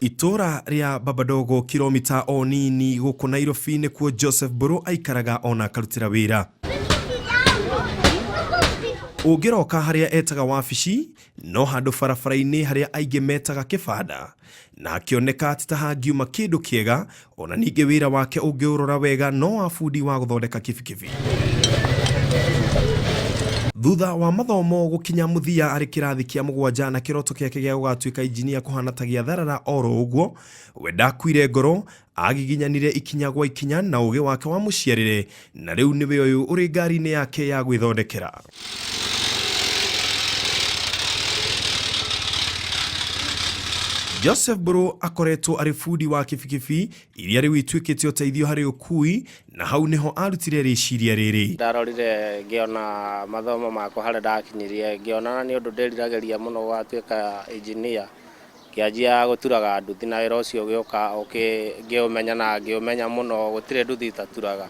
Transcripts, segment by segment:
Itũũra rĩa Babadogo kilomita o nini gũkũ Nairobi nĩkuo Joseph Mbũrũ aikaraga ona akarutĩra wĩra. Ũngĩroka harĩa etaga wabici no handũ barabara-inĩ harĩa aingĩ metaga kĩbanda na akĩoneka ti ta hangiuma kĩndũ kĩega ona ningĩ wĩra wake ũngĩũrora wega no wa bundi wa gũthondeka kibikibi. Thutha wa mathomo gũkinya mũthia arĩ kĩrathi kĩa mũgwanja na kĩroto gĩake gĩa gũgatuĩka injinia kũhana ta gĩatharara oro ũguo, we ndakuire ngoro, agiginyanire ikinya gwa ikinya na ũgĩ wake wa mũciarĩre na rĩu nĩwe ũyũ ũrĩ ngari-inĩ yake ya gwĩthondekera. Joseph Mbũrũ akoretwo arĩ bundi wa kibikibi iria rĩu ituĩkĩte ũteithio harĩ ũkui na hau nĩho arutire rĩciria rĩrĩ. Ndarorire ngĩona mathomo makwa harĩa ndakinyirie, ngĩona na nĩ ũndũ ndĩriragĩria mũno gũgatuĩka engineer, ngĩanjia gũturaga nduthi na wĩra ũcio ũgĩũka ngĩũmenya na ngĩũmenya mũno, gũtirĩ nduthi itaturaga.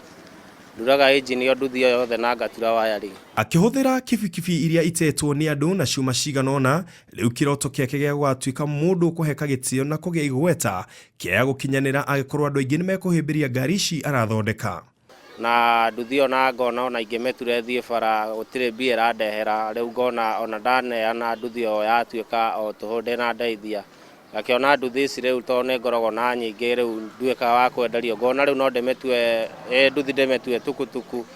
Nduraga engine o nduthi o yothe na ngatura wiring. Akĩhũthĩra kibikibi iria itetwo nĩ andũ na cuma cigana ũna, rĩu kĩroto kĩake gĩa gũgatuĩka mũndũ ũkũheka gĩtĩo na kũgĩa igweta kĩaya gũkinyanĩra angĩkorwo andũ aingĩ nĩmekũhĩmbĩria ngari ici arathondeka. Na nduthi ĩyo na ngona ona ingĩmĩtura ĩthiĩ bara gũtirĩ mbia ĩrandehera, rĩu ngona ona ndaneana nduthi ĩyo yatuĩka o tũhũ ndĩnandeithia. Ngakĩona nduthi ici rĩu tondũ nĩ ngoragwo na nyingĩ rĩu nduĩkaga wa kwenderio, ngona rĩu no ndĩmĩtue ĩ nduthi ndĩmĩtue tukutuku,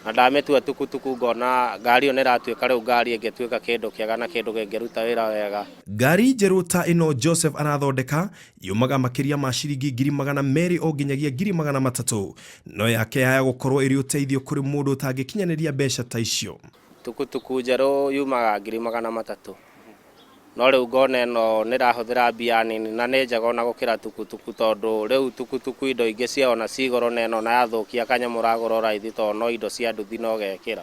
na ndamĩtua tukutuku ngona ngari ĩyo nĩ ĩratuĩka rĩu ngari ĩngĩtuĩka kĩndũ kĩega na kĩndũ kĩngĩruta wĩra wega. Ngari njerũ ta ĩno Joseph arathondeka yumaga makĩria ma ciringi 200,000 o nginyagia 300,000, no yake yaya gũkorwo ĩrĩ ũteithio kũrĩ mũndũ ũtangĩkinyanĩria mbeca ta icio. Tukutuku njerũ yumaga 300,000. No rĩu ngona ĩno nĩ ĩrahũthĩra mbia nini na nĩ njega ona gũkĩra tukutuku tondũ rĩu tukutuku indo ingĩ ciayo ona ci goro na ĩno ona yathũkia kanyamũ ũragũra o raithi tondũ no indo cia nduthi na ũgekĩra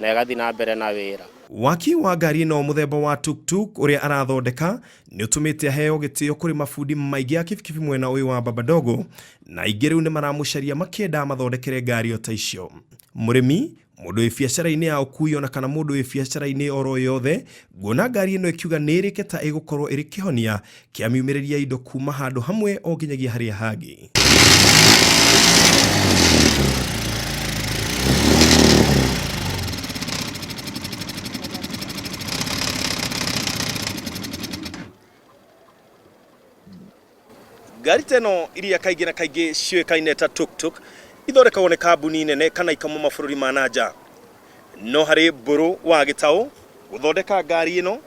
na ĩgathiĩ na mbere na wĩra. Waki wa ngari ĩno mũthemba wa tuk tuk ũrĩa arathondeka nĩ ũtũmĩte aheo gĩtĩo kũrĩ mabundi maingĩ a kibikibi mwena ũyũ wa Babadogo na aingĩ rĩu nĩ maramũcaria makĩenda amathondekere ngari o ta icio. Mũrĩmi Mũndũ wĩ biacara-inĩ ya ũkui ona kana mũndũ wĩ biacara-inĩ oro yothe, nguona ngari ĩno ĩkiuga nĩ ĩrĩke ta ĩgũkorwo ĩrĩ kĩhonia kĩa miumĩrĩrie ya indo kuma handũ hamwe o nginyagia harĩa hangĩ. Ngari ta ĩno iria kaingĩ na kaingĩ ciũĩkaine ta tuk-tuk ithondekagwo nĩ kambuni nene kana ikamwe mabũrũri ma na nja. No harĩ Mbũrũ wa Gĩtaũ gũthondeka ngari ĩno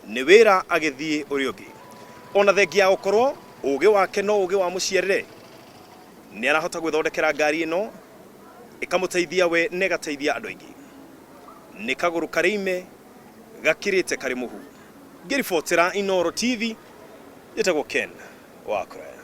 nĩ wĩra agĩthiĩ ũrĩa ũngĩ. Ona thengia ya gũkorwo ũgĩ wake no ũgĩ wa mũciarĩre, nĩ arahota gwĩthondekera ngari ĩno ĩkamũteithia we na ĩgateithia andũ aingĩ. Nĩ kagũrũ karĩ ime gakĩrĩte karĩ mũhu. Ngĩribotera Inooro TV, njĩtagwo Ken Wakũraya.